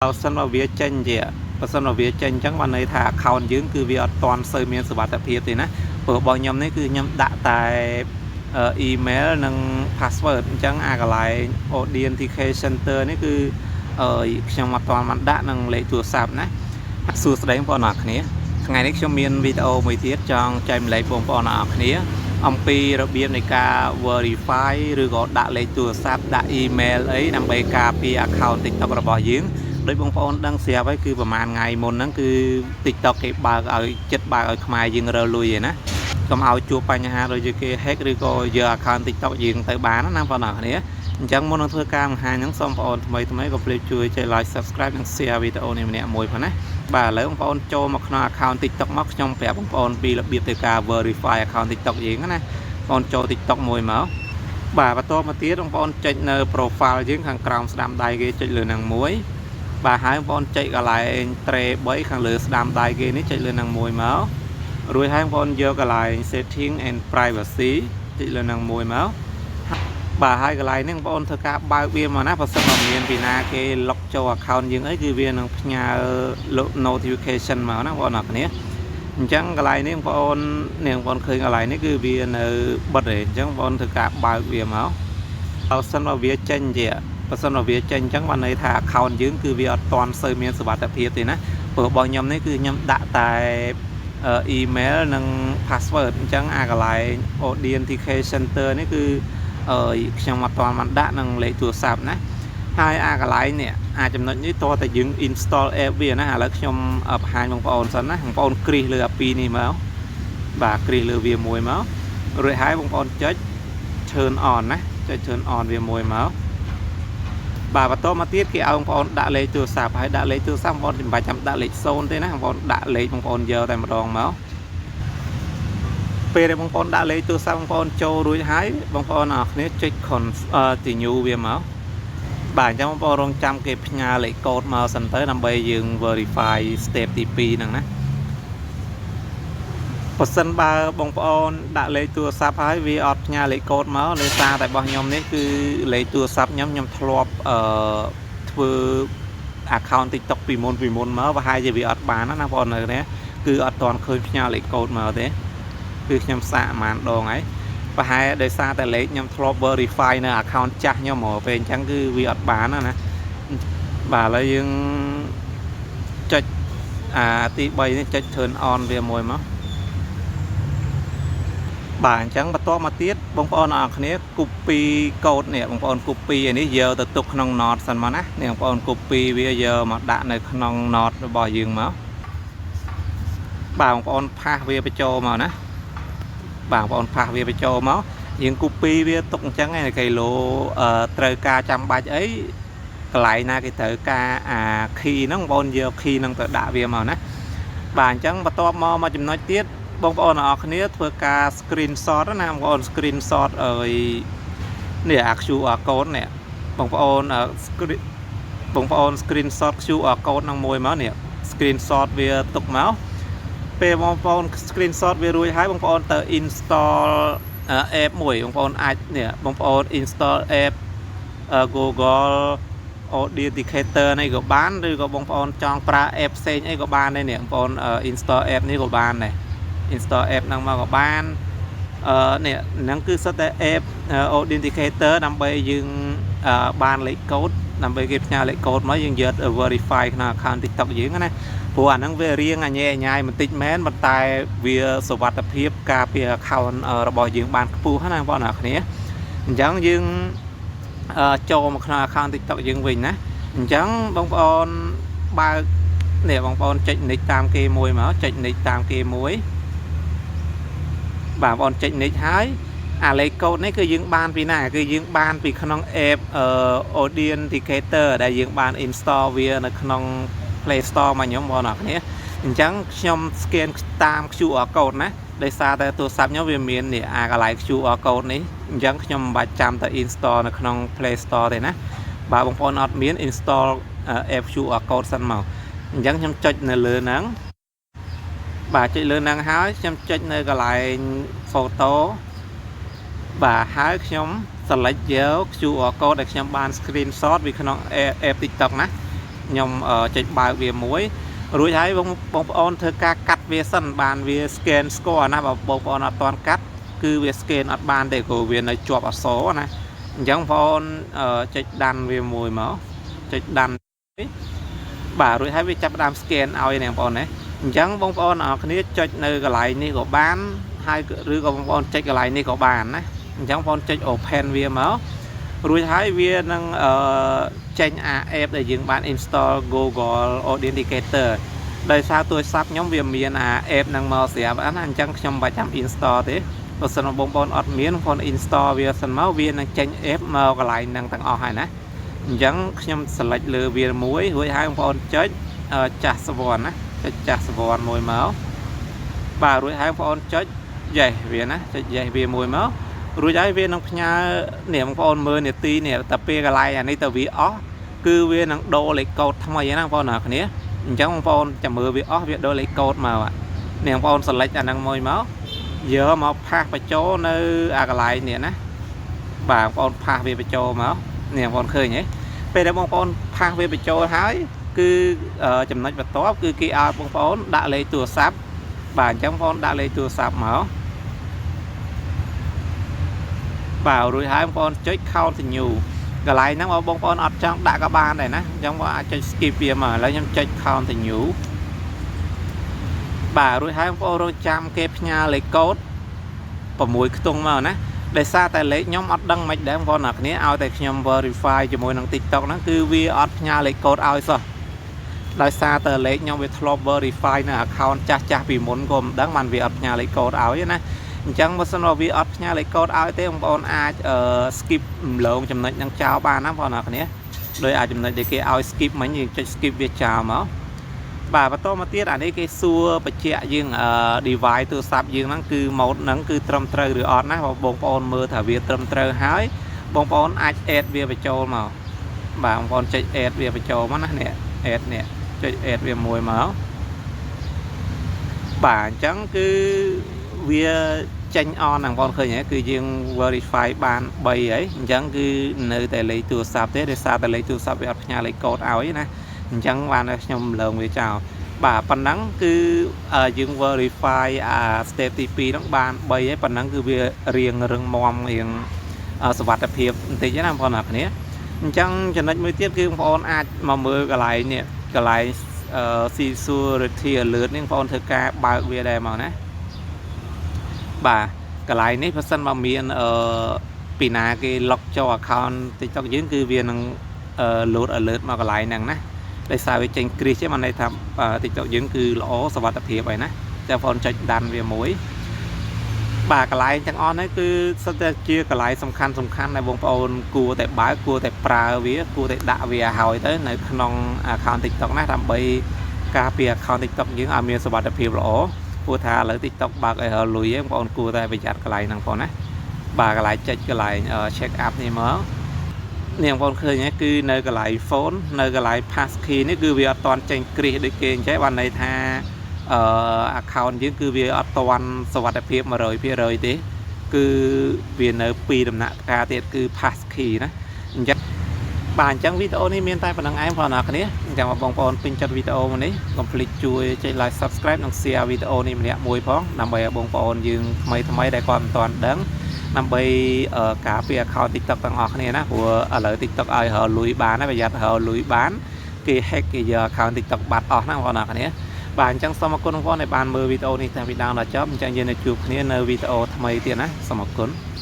បើសិនបើវាចេញជាបើសិនបើវាចេញអញ្ចឹងបានន័យថា account យើងគឺវាអត់ទាន់សូវមានសុវត្ថិភាពទេណាព្រោះរបស់ខ្ញុំនេះគឺខ្ញុំដាក់តែ email និង password អញ្ចឹងអាកន្លែង authentication center នេះគឺអឺខ្ញុំអត់ទាន់បានដាក់នឹងលេខទូរស័ព្ទណាសួស្តីបងប្អូនអរគ្នាថ្ងៃនេះខ្ញុំមានវីដេអូមួយទៀតចង់ចែករំលែកបងប្អូនអរគ្នាអំពីរបៀបនៃការ verify ឬក៏ដាក់លេខទូរស័ព្ទដាក់ email អីដើម្បីការពារ account TikTok របស់យើងដោយបងប្អូនដឹងស្រាប់ហើយគឺប្រហែលថ្ងៃមុនហ្នឹងគឺ TikTok គេបើកឲ្យចិត្តបើកឲ្យខ្មែរយើងរើលុយឯណាកុំឲ្យជួបបញ្ហាដូចជាគេ hack ឬក៏យក account TikTok យើងទៅបានណាបងប្អូនអរគ្នាអញ្ចឹងមុននឹងធ្វើការបង្ហាញហ្នឹងសូមបងប្អូនថ្មីថ្មីកុំភ្លេចជួយចុច like subscribe និង share វីដេអូនេះម្នាក់មួយផងណាបាទឥឡូវបងប្អូនចូលមកក្នុង account TikTok មកខ្ញុំប្រាប់បងប្អូនពីរបៀបទៅការ verify account TikTok យើងណាបងប្អូនចូល TikTok មួយមកបាទបន្តមកទៀតបងប្អូនចុចនៅ profile យើងខាងក្រោមស្ដាំដៃគេចុចលើនឹងមួយបាទហើយបងប្អូនចុចកន្លែង tray 3ខាងលើស្ដាំដៃគេនេះចុចលើនឹងមួយមករួចហើយបងប្អូនយកកន្លែង setting and privacy ចុចលើនឹងមួយមកបាទហើយកន្លែងនេះបងប្អូនធ្វើការបើកវាមកណាបើសិនបើមានពីណាគេ log ចូល account យើងអីគឺវានឹងផ្ញើ notification មកណាបងប្អូនអរគ្នាអញ្ចឹងកន្លែងនេះបងប្អូននេះបងប្អូនឃើញកន្លែងនេះគឺវានៅបិទទេអញ្ចឹងបងប្អូនធ្វើការបើកវាមកបើសិនបើវាចេញជាបើសិនបើវាចេញអញ្ចឹងបានន័យថា account យើងគឺវាអត់ទាន់សូវមានសុវត្ថិភាពទេណាព្រោះរបស់ខ្ញុំនេះគឺខ្ញុំដាក់តែ email និង password អញ្ចឹងអាកន្លែង authentication center នេះគឺខ្ញុំអត់ទាន់បានដាក់នឹងលេខទូរស័ព្ទណាហើយអាកន្លែងនេះអាចំណុចនេះតើតែយើង install app វាណាឥឡូវខ្ញុំបង្ហាញបងប្អូនសិនណាបងប្អូនគ្រីសលើអាពីរនេះមកបាទគ្រីសលើវាមួយមករួចហើយបងប្អូនចុច turn on ណាចុច turn on វាមួយមកបាទបន្តមកទៀតគេឲ្យបងប្អូនដាក់លេខទូរស័ព្ទហើយដាក់លេខទូរស័ព្ទបងប្អូនមិនបាច់ចាំដាក់លេខ0ទេណាបងប្អូនដាក់លេខបងប្អូនយកតែម្ដងមកពេលដែលបងប្អូនដាក់លេខទូរស័ព្ទបងប្អូនចូលរួចហើយបងប្អូនអរគ្នាចុច continue វាមកបាទអញ្ចឹងបងប្អូនរងចាំគេផ្ញើលេខកូដមកសិនទៅដើម្បីយើង verify step ទី2ហ្នឹងណាបើសិនបើបងប្អូនដាក់លេខទូរស័ព្ទហើយវាអត់ផ្ញើលេខកូដមកដោយសារតែរបស់ខ្ញុំនេះគឺលេខទូរស័ព្ទខ្ញុំខ្ញុំធ្លាប់អឺធ្វើ account TikTok ពីមុនពីមុនមកប្រហែលជាវាអត់បានណាបងប្អូននៅនេះគឺអត់ទាន់ឃើញផ្ញើលេខកូដមកទេគឺខ្ញុំសាកប្រហែលដងហើយប្រហែលដោយសារតែលេខខ្ញុំធ្លាប់ verify នៅ account ចាស់ខ្ញុំមកពេលអញ្ចឹងគឺវាអត់បានណាបាទឥឡូវយើងចុចអាទី3នេះចុច turn on វាមួយមកបាទអញ្ចឹងបន្តមកទៀតបងប្អូនអរគ្នា copy កូដនេះបងប្អូន copy ឯនេះយកទៅទុកក្នុង note សិនមកណានេះបងប្អូន copy វាយកមកដាក់នៅក្នុង note របស់យើងមកបាទបងប្អូន paste វាបញ្ចូលមកណាបាទបងប្អូន paste វាបញ្ចូលមកយើង copy វាទុកអញ្ចឹងឯងគីឡូត្រូវការចាំបាច់អីកន្លែងណាគេត្រូវការអា key ហ្នឹងបងប្អូនយក key ហ្នឹងទៅដាក់វាមកណាបាទអញ្ចឹងបន្ទាប់មកមកចំណុចទៀតបងប្អូនទាំងអស់គ្នាធ្វើការ screenshot ណាបងប្អូន screenshot អើយនេះអា QR code នេះបងប្អូន screen បងប្អូន screenshot QR code ហ្នឹងមួយមកនេះ screenshot វាទុកមកពេលបងប្អូន screenshot វារួចហើយបងប្អូនទៅ install app មួយបងប្អូនអាចនេះបងប្អូន install app Google Authenticator នេះក៏បានឬក៏បងប្អូនចង់ប្រើ app ផ្សេងអីក៏បានដែរនេះបងប្អូន install app នេះក៏បានដែរ install app ហ្នឹងមកក៏បានអឺនេះហ្នឹងគឺសុទ្ធតែ app authenticator ដើម្បីយើងបានលេខកូដដើម្បីគេផ្ញើលេខកូដមកយើងយក verify ក្នុង account TikTok យើងណាព្រោះអាហ្នឹងវារៀងអញែញ៉ាយបន្តិចមែនប៉ុន្តែវាសុវត្ថិភាពការពារ account របស់យើងបានខ្ពស់ណាបងប្អូនអរគ្នាអញ្ចឹងយើងចូលមកក្នុង account TikTok យើងវិញណាអញ្ចឹងបងប្អូនបើកនេះបងប្អូនចុចនិចតាមគេមួយមកចុចនិចតាមគេមួយបាទបងប្អូនចុចនិចហើយអាលេខកូដនេះគឺយើងបានពីណាគឺយើងបានពីក្នុង app Authenticator ដែលយើងបាន install វានៅក្នុង Play Store មកខ្ញុំបងប្អូនគ្នាអញ្ចឹងខ្ញុំ scan តាម QR code ណាដោយសារតែទូរស័ព្ទខ្ញុំវាមាននេះអាកន្លែង QR code នេះអញ្ចឹងខ្ញុំមិនបាច់ចាំទៅ install នៅក្នុង Play Store ទេណាបើបងប្អូនអត់មាន install app QR code សិនមកអញ្ចឹងខ្ញុំចុចនៅលើហ្នឹងបាទចុចលើហ្នឹងហើយខ្ញុំចុចនៅកន្លែង photo បាទហើយខ្ញុំ select យក QR code ដែលខ្ញុំបាន screenshot ពីក្នុង app TikTok ណា ខ្ញុំចុចបើកវាមួយរួចហើយបងបងប្អូនធ្វើការកាត់វាសិនបានវា scan ស្គាល់ណាបើបងប្អូនអត់ទាន់កាត់គឺវា scan អត់បានទេព្រោះវានៅជាប់អក្សរណាអញ្ចឹងបងប្អូនចុច done វាមួយមកចុច done បាទរួចហើយវាចាប់ផ្ដើម scan ឲ្យនេះបងប្អូនណាអញ្ចឹងបងប្អូនអរគ្នាចុចនៅកន្លែងនេះក៏បានហើយឬក៏បងប្អូនចុចកន្លែងនេះក៏បានណាអញ្ចឹងបងប្អូនចុច open វាមករួចហើយវានឹងអឺចេញអា app ដែលយើងបាន install Google Authenticator ដោយសារទូរស័ព្ទខ្ញុំវាមានអា app ហ្នឹងមកស្រាប់ណាអញ្ចឹងខ្ញុំមិនបាច់ចាំ install ទេបើសិនបងប្អូនអត់មានបងប្អូន install វាសិនមកវានឹងចេញ app មកកន្លែងហ្នឹងទាំងអស់ហើយណាអញ្ចឹងខ្ញុំ select លើវាមួយរួចហើយបងប្អូនចុច just once ណាចុច just once មួយមកបាទរួចហើយបងប្អូនចុច yes វាណាចុច yes វាមួយមករួចហើយវានឹងផ្ញើនេះបងប្អូនមើលនាទីនេះតែពេលកន្លែងអានេះទៅវាអស់គឺវានឹងដូរលេខកូដថ្មីណាបងប្អូនអ្នកគ្នាអញ្ចឹងបងប្អូនចាំមើលវាអស់វាដូរលេខកូដមកនេះបងប្អូន select អាហ្នឹងមួយមកយកមក paste បញ្ចូលនៅអាកន្លែងនេះណាបាទបងប្អូន paste វាបញ្ចូលមកនេះបងប្អូនឃើញទេពេលដែលបងប្អូន paste វាបញ្ចូលហើយគឺចំណុចបន្ទាប់គឺគេឲ្យបងប្អូនដាក់លេខទូរស័ព្ទបាទអញ្ចឹងបងប្អូនដាក់លេខទូរស័ព្ទមកបាទរួចហើយបងប្អូនចុច continue កន្លែងហ្នឹងបើបងប្អូនអត់ចង់ដាក់ក៏បានដែរណាអញ្ចឹងបងអាចចុច skip វាមកឥឡូវខ្ញុំចុច continue បាទរួចហើយបងប្អូនរងចាំគេផ្ញើលេខកូដ6ខ្ទង់មកណាដោយសារតែលេខខ្ញុំអត់ដឹងមិនដែរបងប្អូនអ្នកគ្នាឲ្យតែខ្ញុំ verify ជាមួយនឹង TikTok ហ្នឹងគឺវាអត់ផ្ញើលេខកូដឲ្យសោះដោយសារតែលេខខ្ញុំវាធ្លាប់ verify នៅ account ចាស់ចាស់ពីមុនក៏មិនដឹងបានវាអត់ផ្ញើលេខកូដឲ្យណាអញ្ចឹងបើសិនបើវាអត់ផ្ញើលេខកូដឲ្យទេបងប្អូនអាច skip ម្លងចំណុចហ្នឹងចោលបានណាបងប្អូនអ្នកគ្នាដោយអាចចំណុចដែលគេឲ្យ skip មិញយើងចុច skip វាចោលមកបាទបន្តមកទៀតអានេះគេសួរបញ្ជាក់យើងអឺ device ទូរស័ព្ទយើងហ្នឹងគឺ mode ហ្នឹងគឺត្រឹមត្រូវឬអត់ណាបងប្អូនមើលថាវាត្រឹមត្រូវហើយបងប្អូនអាច add វាបញ្ចូលមកបាទបងប្អូនចុច add វាបញ្ចូលមកណានេះ add នេះចុច add វាមួយមកបាទអញ្ចឹងគឺវាចេញ on ហ្នឹងបងប្អូនឃើញទេគឺយើង verify បាន3ហើយអញ្ចឹងគឺនៅតែលេខទូរស័ព្ទទេដោយសារតែលេខទូរស័ព្ទវាអត់ផ្ញើលេខកូដឲ្យណាអញ្ចឹងបានខ្ញុំលើងវាចោលបាទប៉ុណ្ណឹងគឺយើង verify អា step ទី2ហ្នឹងបាន3ហើយប៉ុណ្ណឹងគឺវារៀងរឹងមាំរៀងសុវត្ថិភាពបន្តិចណាបងប្អូនអ្នកគ្នាអញ្ចឹងចំណុចមួយទៀតគឺបងប្អូនអាចមកមើលកន្លែងនេះកន្លែង security alert នេះបងប្អូនធ្វើការបើកវាដែរមកណាបាទកន្លែងនេះបើសិនមកមានអឺពីណាគេ log ចូល account TikTok យើងគឺវានឹង load alert មកកន្លែងហ្នឹងណាដោយសារវាចេញគ្រីសទេបានន័យថា TikTok យើងគឺល្អសុវត្ថិភាពហើយណាចាំបងប្អូនចុច done វាមួយបាទកន្លែងទាំងអស់នេះគឺសុទ្ធតែជាកន្លែងសំខាន់សំខាន់ដែលបងប្អូនគួរតែបើកគួរតែប្រើវាគួរតែដាក់វាឲ្យទៅនៅក្នុង account TikTok ណាដើម្បីការពារ account TikTok យើងឲ្យមានសុវត្ថិភាពល្អព្រោះថាឥឡូវ TikTok បើកឲ្យរលុយឯងបងប្អូនគួរតែប្រយ័ត្នកន្លែងហ្នឹងផងណាបាទកន្លែងចុចកន្លែង check up នេះមកនេះបងប្អូនឃើញគឺនៅកន្លែង phone នៅកន្លែង passkey នេះគឺវាអត់ទាន់ចេញគ្រីសដូចគេអញ្ចឹងបានន័យថាអឺ account យើងគឺវាអត់ទាន់សុវត្ថិភាព100%ទេគឺវានៅពីរដំណាក់កាលទៀតគឺ passkey ណាអញ្ចឹងបាទអញ្ចឹងវីដេអូនេះមានតែប៉ុណ្្នឹងឯងបងប្អូនអរគ្នាអញ្ចឹងបងប្អូនពេញចិត្តវីដេអូមួយនេះកុំភ្លេចជួយចុច like subscribe និង share វីដេអូនេះម្នាក់មួយផងដើម្បីឲ្យបងប្អូនយើងថ្មីថ្មីដែលគាត់មិនទាន់ដឹងដើម្បីការពារ account TikTok ទាំងអស់គ្នាណាព្រោះឥឡូវ TikTok ឲ្យរកលុយបានណាប្រយ័ត្នរកលុយបានគេ hack គេយក account TikTok បាត់អស់ណាបងប្អូនអរគ្នាបាទអញ្ចឹងសូមអរគុណបងប្អូនដែលបានមើលវីដេអូនេះតាំងពីដើមដល់ចប់អញ្ចឹងយើងនឹងជួបគ្នានៅវីដេអូថ្មីទៀតណាសូមអរគុណ។